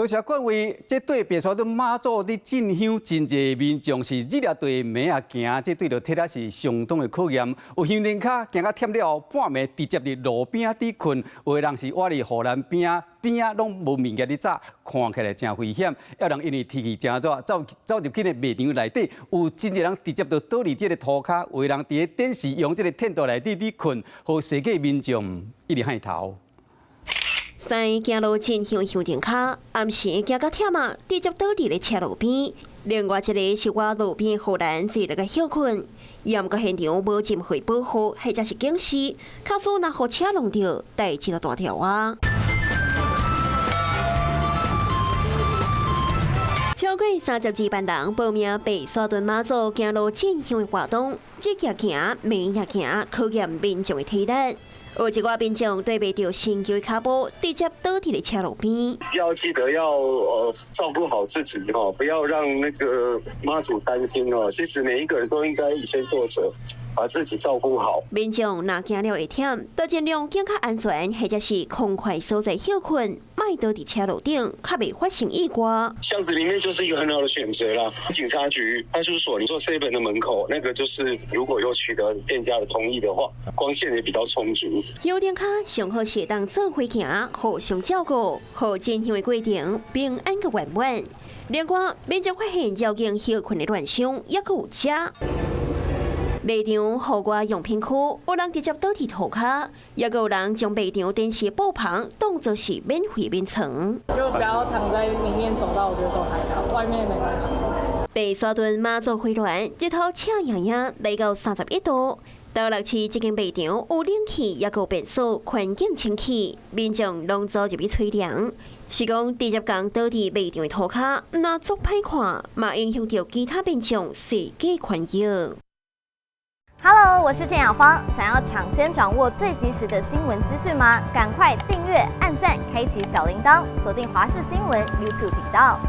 多謝各位，這對白沙屯媽祖佇進香，真濟民眾是日夜對暝仔行，這對著體力是相當的考驗。有香燈跤行甲忝了後，半暝直接佇路邊仔佇睏，有的人是倚佇護欄邊仔，邊仔攏無物件佇紮，看起來誠危險。抑有人因為天氣誠熱，走走入去的賣場內底，有真濟人直接就倒佇這个塗跤，有的人佇咧電視用這个天道內底佇睏，予世界民眾一直害頭。三个行路進香香燈跤，暗時行甲忝啊，直接倒佇咧車路邊。另外一个是倚路邊護欄坐落來歇睏，猶毋過現場無任何保護或者是警示，假使若予車挵著，代誌就大條啊！超過32萬人報名白沙屯媽祖行路進香的活動，日夜行，暝也行，考驗民眾的體力。有一寡民眾對袂著身軀的跤步，直接倒佇咧車路邊。要記得要照顧好自己哦，不要讓那個媽祖擔心哦。其實每一個人都應該以身作則，把自己照顧好。民眾若行了會忝，就盡量行較安全，或者是空曠所在歇睏，莫倒佇車路頂，較袂發生意外。巷子裡面就是一個很好的選擇啦。警察局、派出所，你說 seven 的門口，那個就是如果有取得店家的同意的話，光線也比較充足。香燈跤上好是當做伙行，互相照顧，予進香的過程平安閣圓滿。另外，民眾發現繞境歇睏的亂象，猶閣有遮。賣場戶外用品區，有人直接倒佇塗跤，猶閣有人將賣場電視布棚當作是免費眠床。就不要躺在裡面走道，我覺得都還好，外面沒關係。白沙屯媽祖回鑾，日頭赤炎炎來到31度。斗六市這間賣場有冷氣，猶閣有便所，環境清氣，民眾攏走入去吹涼。是講直接共倒佇賣場的塗跤，毋但足歹看，嘛影響著其他民眾踅街權益。 Hello，我是鄭雅芳。想要搶先掌握最及時的新聞資訊嗎？趕快訂閱、按讚、開啟小鈴鐺，鎖定華視新聞 YouTube 頻道。